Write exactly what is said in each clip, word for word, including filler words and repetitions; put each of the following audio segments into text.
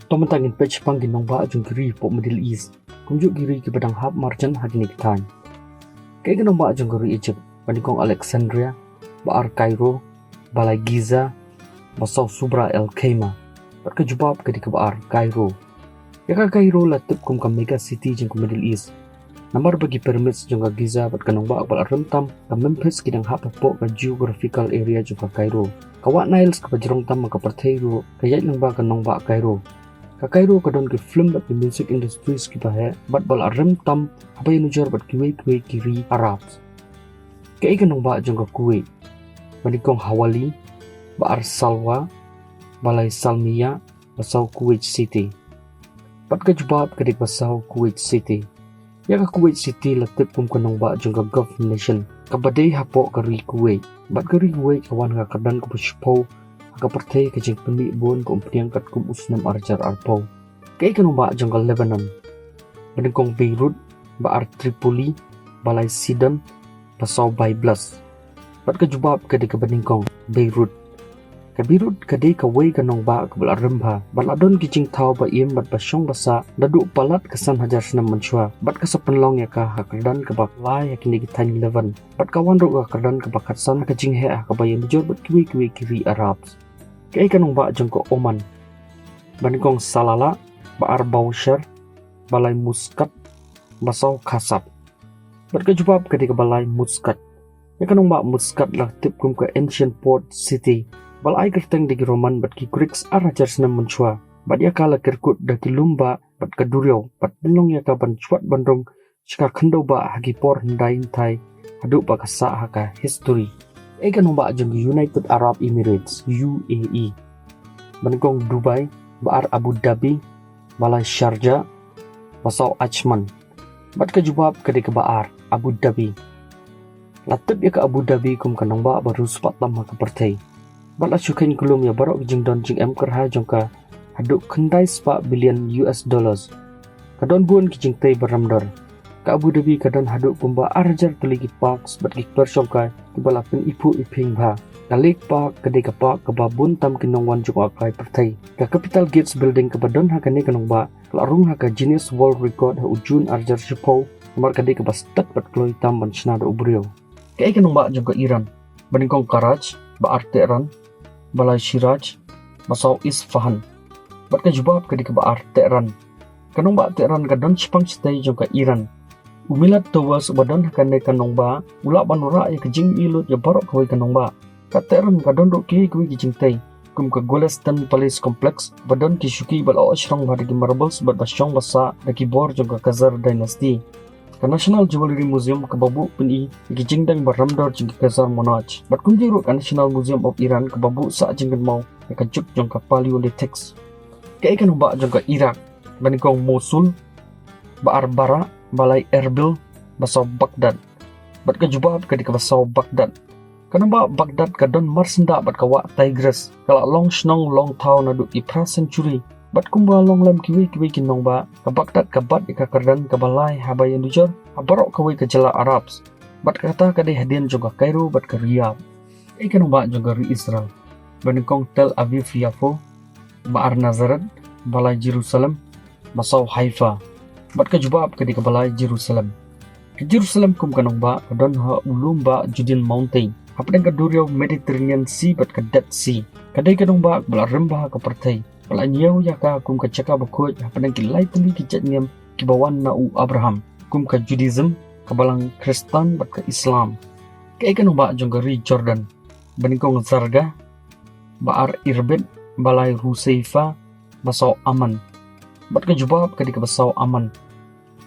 To mynta ngin peit shaphang ki nongbah jong ki ri hapoh Middle East, kumjuh ki ri kiba dang hap marjan ha kine ki thaiñ. Kaei ka nongbah jong ka ri Egypt, ba nyngkong Alexandria, ba ar Cairo, ba lai Giza, ba saw Subra El Kheima. Bad ka jubab ka dei kaba ar, Cairo. Ïa ka Cairo la tip kum ka mega city jong ka Middle East. Namar ba ki pyramids jong ka Giza bad ka nongbah kaba la rem tam ka Memphis ki dang hap hapoh ka geographical area jong ka Cairo. Ka wah Nile kaba jrong tam ha ka pyrthei ruh ka ïaid lyngba ka nongbah Cairo. Ka Cairo ka don ki film bad ki music industries kiba heh bad ba la rem tam haba ïanujor bad kiwei kiwei ki ri Arab. Kaei ka nongbah jong ka Kuwait, ba nyngkong Hawali, ba ar Salwa, ba lai Salmiya, ba saw Kuwait City. Bad ka jubab ka dei ba saw Kuwait City. Ïa ka Kuwait City la tip kum ka nongbah jong ka Gulf nation kaba dei hapoh ka ri Kuwait. Bad ka ri Kuwait ka wan ha ka kyrdan kaba shiphew ha ka pyrthei, ka jingpynmih bun ka umphniang katkum u snem ar hajar arphew. Kaei ka nongbah jong ka Lebanon, ba nyngkong Beirut, ba ar Tripoli, ba lai Sidon, ba saw Byblos. Bad ka jubab ka dei kaba nyngkong, Beirut. Ka Beirut ka dei kawei ka nongbah kaba la rem bha bad la don ki jingthaw ba im bad ba shong ba sah naduh palat ka san hajar snem mynshuwa bad ka sa pynlong ïa ka ha ka kyrdan kaba lai ha kine ki thaiñ Levant bad ka wan ruh ha ka kyrdan kaba khatsan ha ka jingheh ha kaba ïanujor bad kiwei kiwei ki ri Arab. Kaei ka nongbah jong ka Oman, ba nyngkong Salalah, ba ar Bushehr, ba lai Muscat, ba saw Qasab. Bad ka jubab ka dei kaba lai Muscat. Ïa ka nongbah Muscat la tip kum ka ancient port city ba la ai kyrteng da ki Roman bad ki Greeks ar hajar snem mynshuwa. Bad ïa ka la kyrkut da ki lum bah bad ka duriaw bad pynlong ïa ka ban shwat ban rung sha ka khyndew bah ha ki por hyndai hynthai haduh ba ka sah ha ka history. Kaei ka nongbah jong ka United Arab Emirates, U A E, ba nyngkong Dubai, ba ar Abu Dhabi, ba lai Sharjah, ba saw Ajman. Bad ka jubab ka dei kaba ar, Abu Dhabi. La tip ïa ka Abu Dhabi kum ka nongbah ba riewspah tam ha ka pyrthei. Bad la shu kheiñ kyllum ïa baroh ki jingdon jingem kyrhai jong ka haduh khyndai spah billion U S dollars. Ka don bun ki jingtei ba rem dor. Ka Abu Dhabi ka don haduh kumba ar hajar tylli ki parks bad ki kper shongkai kiba la pyniphuh iphieng bha. Ka Lake Park ka dei ka park kaba bun tam ki nongwan jngohkai pyrthei. Ka Capital Gates Building kaba don ha kane ka nongbah ka la rung ha ka Guinness World Record ha u June ar hajar shiphew, namar ka dei kaba stet bad kloi tam ban shna da u briew. Kaei ka nongbah jong ka Iran, ba nyngkong Karaj, ba ar Tehran, ba lai Shiraz, ba saw Isfahan. Bad ka jubab ka dei kaba ar, Tehran. Ka nongbah Tehran ka don shipang shatei jong ka Iran. U Milad Towers uba don ha kane ka nongbah u lah ban wanrah ïa ka jingmih lut ïa baroh kawei ka nongbah. Ka Tehran ka don ruh kiwei kiwei ki jingtei kum ka Golestan Palace Complex ba don ki shuki ba la oh shrong bha da ki marbles bad ba shong ba sah da ki bor jong ka Khazar Dynasty. Ka National Jewellery Museum kaba buh pyni ïa ki jingdeng ba rem dor jong ki Khazar monarch. Bad kumjuh ruh ka National Museum of Iran kaba buh sah jingkynmaw ïa ka juk jong ka Paleolithics. Kaei ka nongbah jong ka Iraq, ba nyngkong Mosul, ba ar Bara, ba lai Erbil, ba saw Baghdad. Bad ka jubab ka dei kaba saw Baghdad. Ka nongbah Baghdad ka don marsyndah bad ka wah Tigris, ka la long shnong long thaw naduh ki phra century. Bad kumba long lem kiwei kiwei ki nongbah, ka Baghdad ka bat ïa ka kyrdan kaba lai haba ïanujor ha baroh kawei ka jylla Arabs. Bad kata ka dei hadien jong ka Cairo bad ka Riyadh. Kaei ka nongbah jong ka ri Israel, ba nyngkong Tel Aviv Yafo, ba ar Nazareth, ba lai Jerusalem, ba saw Haifa. Bad ka jubab ka dei kaba lai Jerusalem. Ka Jerusalem kum ka nongbah ka don ha u lum bah Judean Mountain, hapdeng ka duriaw Mediterranean Sea bad ka Dead Sea. Ka dei ka nongbah kaba la rem bha ha ka pyrthei, ba la ñiew ïa ka kum ka jaka bakhuid hapdeng ki lai tylli ki jait niam kiba wan na u Abraham, kum ka Judaism, ka balang Khristan bad ka Islam. Kaei ka nongbah jong ka ri Jordan, ba nyngkong Zarga, ba ar Irbid, ba lai Rusaifa, ba saw Amman. Bad ka jubab ka dei kaba saw Amman.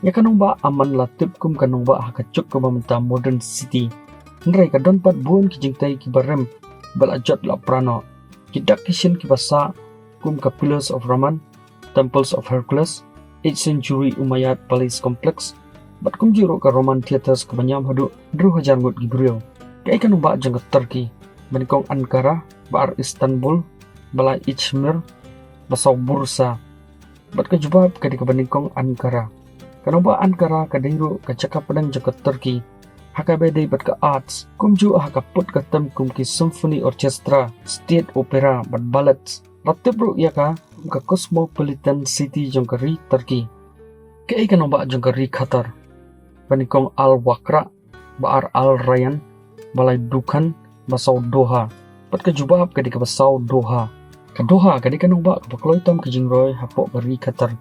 Ïa ka nongbah Amman la tip kum ka nongbah ha ka juk kaba mynta modern city. Hynrei ka don pat bun ki jingtei kiba rem ba la jot la pra noh. Ki dak ki shin kiba sah kum ka Pillars of Raman, Temples of Hercules, eighth Century Umayyad Palace Complex, bad kumjuh ruh ka Roman Theatres kaba ñiam haduh hynriew hajar ngut ki briew. Kaei ka nongbah jong ka Turkey, ba nyngkong Ankara, ba ar Istanbul, ba lai Izmir, ba saw Bursa. Bad ka jubab ka dei kaba nyngkong Ankara. Ka nongbah Ankara ka dei ruh ka jaka pdeng jong ka Turkey ha kaba ïadei bad ka arts, kumjuh ha ka put ka tem kum ki symphony orchestra, state opera bad ballets. La tip ruh ïa ka ka cosmopolitan city jong ka ri Turkey. Kaei ka nongbah jong ka ri Qatar? Ba nyngkong Al Wakrah, ba ar Al Rayyan, ba lai Dukhan, ba saw Doha. Bad ka jubab ka dei kaba saw Doha. Ka Doha ka dei ka nongbah kaba kloi tam ka jingroi hapoh ka ri Qatar.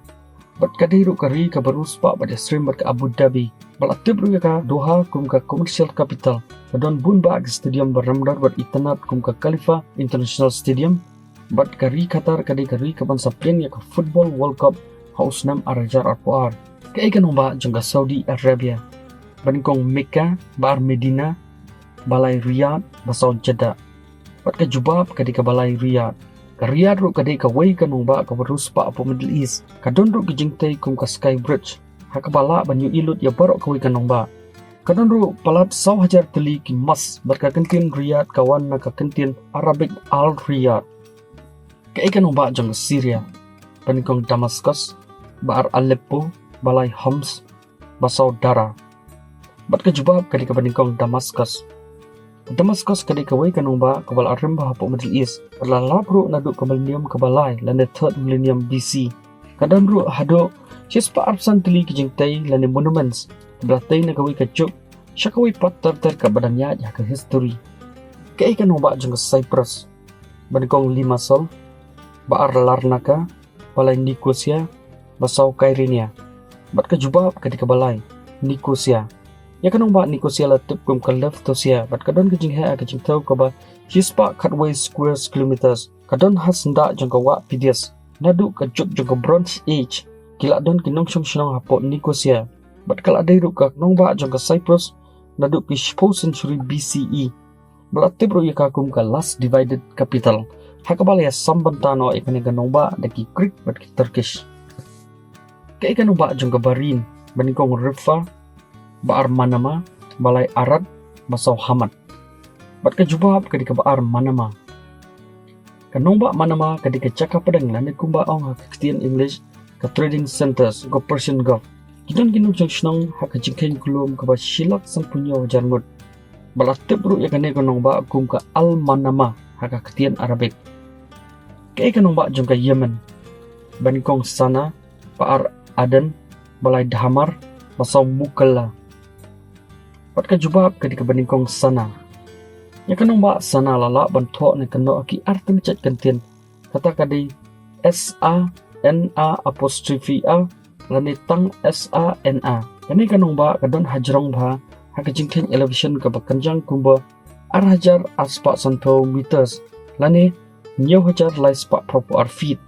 Bad ka dei ruh ka ri kaba riewspah bad ïasyriem bad ka Abu Dhabi. Ba la tip ruh ïa ka Doha kum ka commercial capital. Ka don bun bah ki stadium ba rem dor bad itynnad kum ka Khalifa International Stadium. Bad ka ri Qatar ka dei ka ri kaban sa pdiang ïa ka Football World Cup ha u snem ar hajar arphew ar. Kaei ka nongbah jong ka Saudi Arabia? Ba nyngkong Mecca, ba ar Medina, ba lai Riyadh, ba saw Jeddah. Bad ka jubab ka dei kaba lai Riyadh. Ka Riyadh ruh ka dei kawei ka nongbah kaba riewspah hapoh Middle East. Ka don ruh ka jingtei kum ka Sky Bridge, ha kaba lah ban ïohi lut ïa baroh kawei ka nongbah. Ka don ruh palat saw hajar tylli ki mosque, bad ka kyntien Riyadh ka wan na ka kyntien Arabic Al Riyadh. Kaei ka nongbah jong ka Syria? Ba nyngkong Damascus, ba ar Aleppo, ba lai Homs, ba saw Daraa. Bad ka jubab ka dei kaba nyngkong Damascus. Damascus ka dei kawei ka nongbah kaba la rim bha hapoh Middle East. Ka la lap ruh naduh ka millennium kaba lai lane third millennium B C. Ka don ruh haduh shispah arphew san tylli ki jingtei lane monuments, kaba la tei na kawei ka juk sha kawei pat ter ter kaba dang ïaid ha ka history. Kaei ka nongbah jong ka Cyprus? Ba nyngkong Limassol, ba ar Larnaca, ba lai Nicosia, ba saw Kyrenia. Bad ka jubab ka dei kaba lai Nicosia. Ïa ka nongbah Nicosia la tip kum ka Lefkosia, bad ka don ka jingheh ha ka jingthew kaba shispah khatwei square kilometers. Ka don ha syndah jong ka wah Pidius. Naduh ka juk jong ka Bronze Age ki la don ki nongshong shnong hapoh Nicosia. Bad ka la dei ruh ka nongbah jong ka Cyprus naduh ki shiphew century B C E. Ba la tip ruh ïa ka kum ka last divided capital, ha kaba la ïasam bynta noh ïa kane ka nongbah da ki Greek bad ki Turkish. Kaei ka nongbah jong ka Bahrain? Ba nyngkong Riffa, ba ar Manama, ba lai Arad, ba saw Hamad. Bad ka jubab ka dei kaba ar Manama. Ka nongbah Manama ka dei ka jaka pdeng lane kumba ong ha ka ktien English ka trading centres ka Persian Gulf. Ki don ki nongshong shnong ha ka jingkheiñ kulum kaba shi lak sanphew hynñiew hajar ngut. Ba la tip ruh ïa kane ka nongbah kum ka Al Manama ha ka ktien Arabic. Kaei ka nongbah jong ka Yemen? Ba nyngkong Sana, ba ar Aden, ba lai Dhamar, ba saw Mukalla. Bad ka jubab ka dei kaba nyngkong Sana. Ïa ka nongbah Sana la lah ban thoh ne kynnoh ha ki artylli jait kyntien. Kata ka dei S A N A apostrophe A lane tang S A N A. Kane ka nongbah ka don hajrong bha ha ka jingkheiñ elevation kaba kynjang kumba ar hajar arspah sanphew meters lane hynñiew hajar laispah phraphew ar feet.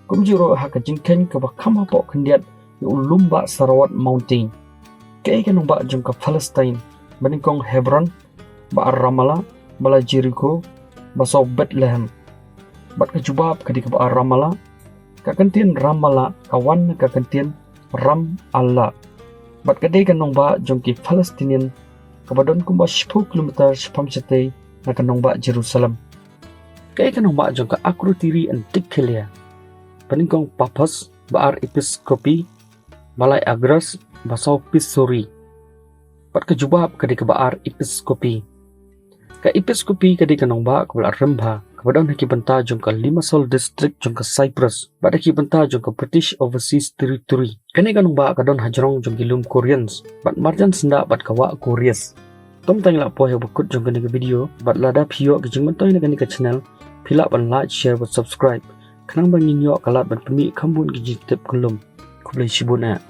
Kumjuh ruh ha ka jingkheiñ kaba kham hapoh khyndiat ïa u lum bah Sarawat Mountain. Kaei ka nongbah jong ka Palestine? Ba nyngkong Hebron, ba ar Ramallah, ba lai Jericho, ba saw Bethlehem. Bad ka jubab ka dei kaba ar Ramallah. Ka kyntien Ramallah ka wan na ka kyntien Ram Allah. Bad ka dei ka nongbah jong ki Palestinian kaba don kumba shiphew kilometer shaphang shatei na ka nongbah Jerusalem. Kaei ka nongbah jong ka Akrotiri and Dhekelia? Ba nyngkong Paphos, ba ar Episkopi, ba lai Agros, ba saw Pissori. Bad ka jubab ka dei kaba ar Episkopi. Ka Episkopi ka dei ka nongbah kaba la rim bha kaba don ha ki bynta jong ka Limassol District jong ka Cyprus bad ha ki bynta jong ka British Overseas Territory. Kane ka nongbah ka don hajrong jong ki lum Koreans bad marjan syndah bad ka wah Koreas. Tang tang la poi ha bakut jong kane ka video bad lada phi ïoh ka jingmyntoi na kane ka channel, phi lah ban like, share bad subscribe. Khnang ba ngin ïoh ka lad ban pynmih kham bun ki jingtip kyllum. Khublei shibun eh.